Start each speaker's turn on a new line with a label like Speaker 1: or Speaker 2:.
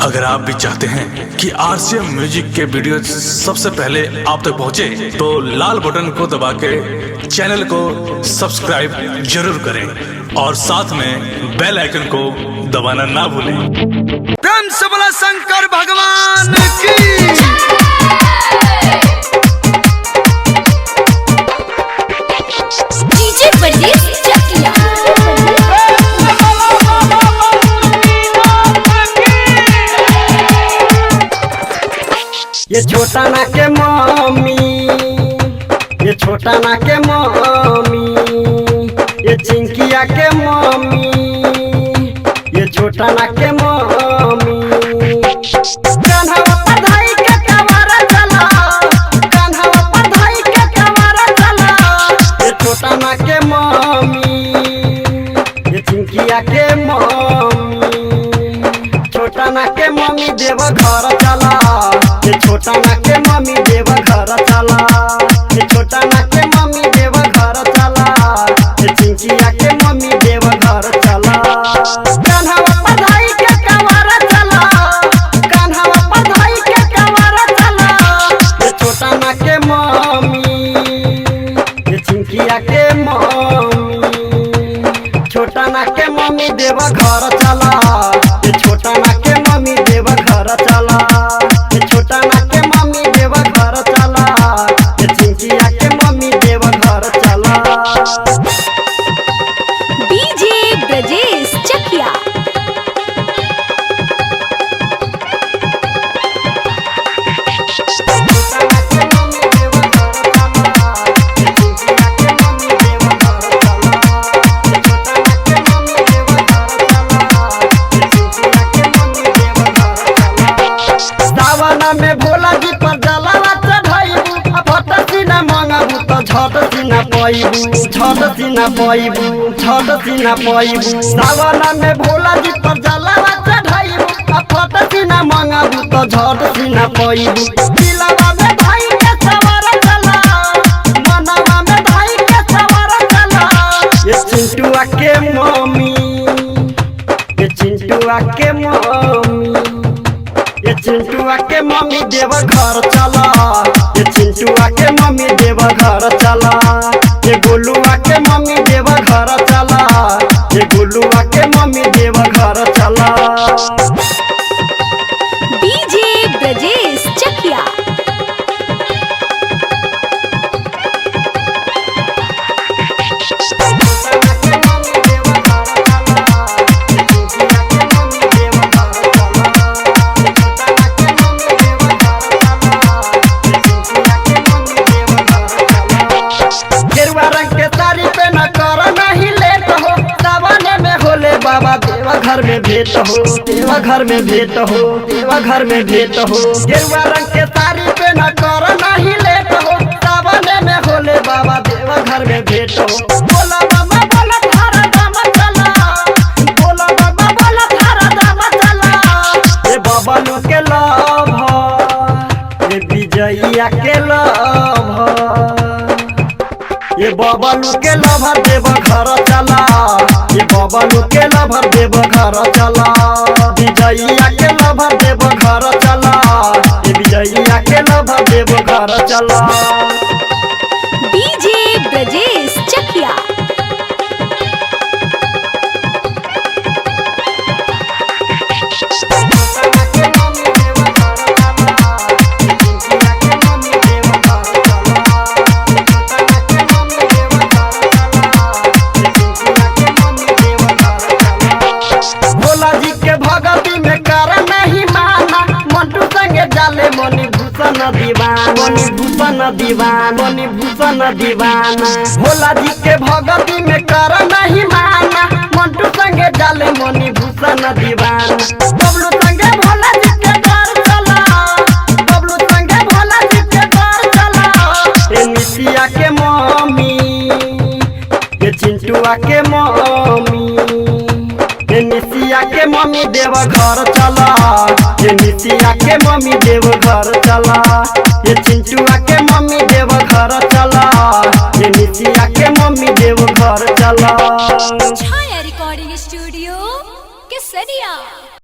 Speaker 1: अगर आप भी चाहते हैं कि आरसीएम म्यूजिक के वीडियो सबसे पहले आप तक पहुंचे, तो लाल बटन को दबा के चैनल को सब्सक्राइब जरूर करें और साथ में बेल आइकन को दबाना ना भूलें।
Speaker 2: प्रेम से बोला शंकर भगवान की।
Speaker 3: डीजे परदेस चकिया।
Speaker 4: ये छोटा ना के मम्मी, ये छोटा ना के मम्मी, ये चिंकिया के मम्मी, ये छोटा ना के मम्मी। कान्हावा पर धाई के कवारा चला, कान्हावा पर धाई के कवारा चला। ये छोटा ना के मम्मी, ये चिंकिया के मम्मी, छोटा ना के मम्मी देव घर चला। ये छोटा ना के मम्मी देव घर चला, ये छोटा ना के मम्मी देव घर चला, ये चिंकिया के मम्मी देव घर चला। कान्हावा पर धाई के कवारा चला, कान्हावा पर धाई के कवारा चला। ये छोटा ना के मम्मी, ये चिंकिया के मम्मी, छोटा ना के मम्मी देव घर चला। ये छोटा ना के मम्मी देव घर चला, ये छोटा ना के मम्मी देव घर चला, ये चिंकिया के मम्मी देव घर चला।
Speaker 3: डीजे ब्रजेश चकिया।
Speaker 4: सावन में भोला जी पर जलावा चढ़ाइबू, आ भट सीना मंगाबू त झट सीना पैबू, झट सीना पैबू, झट सीना पैबू। सावन में भोला जी पर जलावा चढ़ाइबू, आ भट सीना मंगाबू त झट सीना पैबू। दिलवा में भाई के सवार चला, मनवा में भाई के सवार चला। ये चिंटुआ के मम्मी, ये चिंटुआ के मम्मी, ये चिंटुआ के मम्मी देव घर चला। ये चिंटुआ के मम्मी देव घर चला, ये गोलुआ के मम्मी देव घर चला, ये गोलुआ के मम्मी देव घर चला।
Speaker 3: डीजे ब्रजेश चकिया।
Speaker 4: गेरुआ रंग के साड़ी पे न कर नहीं लेट हो, सावने में होले बाबा देवा घर में भेंट हो, देवा घर में भेंट हो, देवा घर में भेंट हो। गेरुआ रंग के साड़ी पे न कर नहीं लेट हो, सावने में होले बाबा देवा घर में भेंट हो। बोला बाबा बोला थारा दाम चला, बोला बाबा बोला थारा दाम चला। ए बबलू के लभ, ए विजयिया के लभ, ये बबलू के लभर देव घर चला, ये बबलू के लभर देव घर चला, विजयिया के लभर देव घर चला, ये विजयिया के लभर देव घर चला।
Speaker 3: डीजे ब्रजेश चकिया।
Speaker 4: भोला जी के भगती में कर नहीं माना, मंटू संगे जाले मणि भूषण दीवाना, मणि भूषण दीवाना, मणि भूषण दीवाना। भोला जी के भगती में कर नहीं माना, मंटू संगे जाले मणि भूषण दीवाना। बबलू संगे भोला जी के घर चला, बबलू संगे भोला जी के घर चला। ए नितिया के मम्मी, ये चिंटुआ के मम्मी, ये निसिया के मम्मी देव घर चला, ये निसिया के मम्मी देव घर चला, ये चिंटुआ के मम्मी देव घर चला, ये निसिया के मम्मी देव घर चला।
Speaker 3: छाया रिकॉर्डिंग स्टूडियो केसरिया।